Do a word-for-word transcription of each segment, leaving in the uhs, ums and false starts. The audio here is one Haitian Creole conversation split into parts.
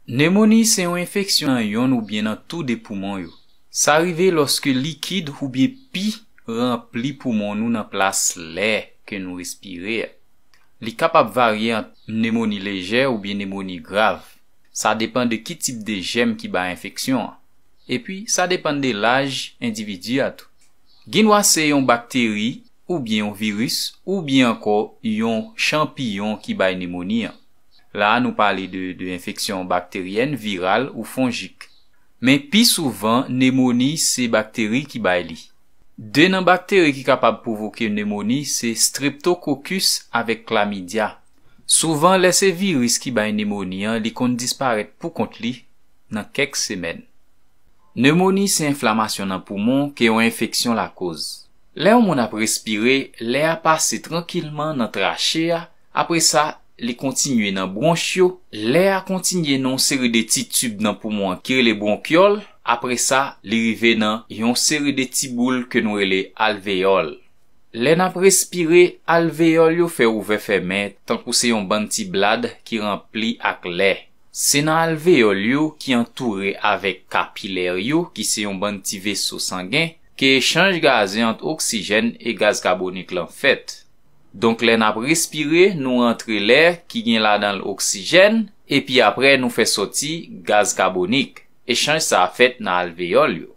Nemoni se yon enfeksyon nan yonn oubyen nan tou de poumon yo. Sa rive lòske likid oubyen pi ranpli poumon nou nan plas lè ke nou respire a. Li kapab varye ant nemoni lejè oubyen nemoni grav. Sa depann de ki tip de jèm ki bay enfeksyon an. Epi, sa depann de laj endividi a tou. Gen dwa se yon bakteri, oubyen yon viris, oubyen ankò yon chanpiyon ki bay nemoni an. La a, nou pale de, de enfeksyon bakteryèn, viral ou fonjik. Men pi souvan, nemoni se bakteri ki bay li. De nan bakteri ki kapab pwovoke nemoni se Streptococcus avèk Chlamydia. Souvan, lè se viris ki bay nemoni an, li konn disparèt poukont li nan kèk semèn. Nemoni se enflamasyon nan poumon ke yon enfeksyon lakoz. Lè yon moun ap respire, lè a pase trankilman nan trache a, apre sa, li kontinye nan bwonch yo, lè a kontinye nan yon seri de ti tib nan poumon an ki rele bwonkyòl, apre sa, li rive nan yon seri de ti boul ke nou rele alveyòl. Lè n ap respire, alveyòl yo fè ouvè fèmen tankou se yon bann ti blad ki ranpli ak lè. Se nan alveyòl yo ki antoure avèk kapilè yo, ki se yon bann ti veso sangen, ke echanj gazye ant oksijèn e gaz kabonik lan fèt. Donk, lè n ap respire, nou rantre lè ki gen ladan l oksijèn, epi apre nou fè sòti gaz kabonik. Echanj sa a fèt nan alveyòl yo.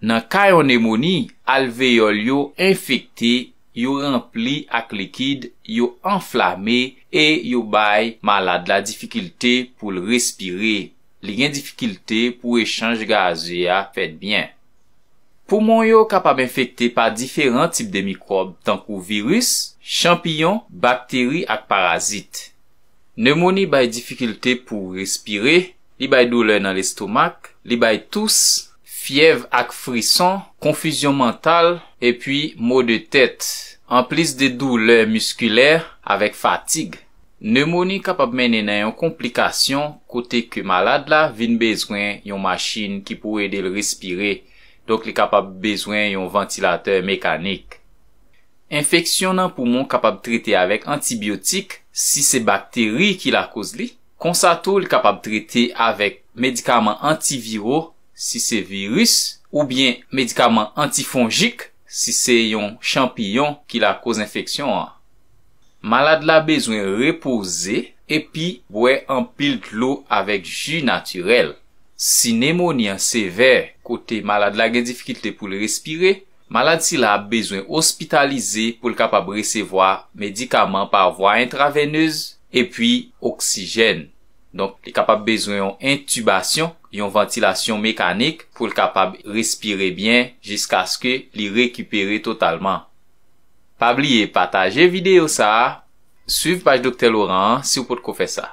Nan ka yon nemoni, alveyòl yo enfekte, yo ranpli ak likid, yo anflame e yo bay malad la difikilte pou l respire. Li gen difikilte pou echanj gazye a fèt byen. Poumon yo kapab enfekte pa diferan tip de mikwòb, tankou viris, chanpiyon, bakteri ak parazit. Nemoni bay difikilte pou respire, li bay doulè nan lestomak, li bay tous, fyèv ak frison, konfizyon mantal, epi mo de tèt, anplis de doulè miskilè avèk fatig. Nemoni kapab mennen nan yon konplikasyon kote ke malad la vin bezwen yon machin ki pou ede l respire, donk li kapab bezwen yon vantilatè mekanik. Enfeksyon nan poumon kapab trete avèk antibyotik si se bakteri ki lakoz li. Konsa tou, li kapab trete avèk medikaman antiviro si se viris, oubyen medikaman antifonjik si se yon chanpiyon ki lakoz enfeksyon an. Malad la bezwen repoze epi bwè anpil dlo avèk ji natirèl. Si nemoni an sevè, kote malad la gen difikilte pou l respire, malad sila ap bezwen ospitalize pou l kapab resevwa medikaman pa vwa entravenez epi oksijèn. Donk, li kapab bezwen yon entibasyon, yon vantilasyon mekanik pou l kapab respire byen jiskaske li rekipere totalman. Pa bliye pataje videyo sa a, swiv paj Doktè Laurent an si w potko fè sa.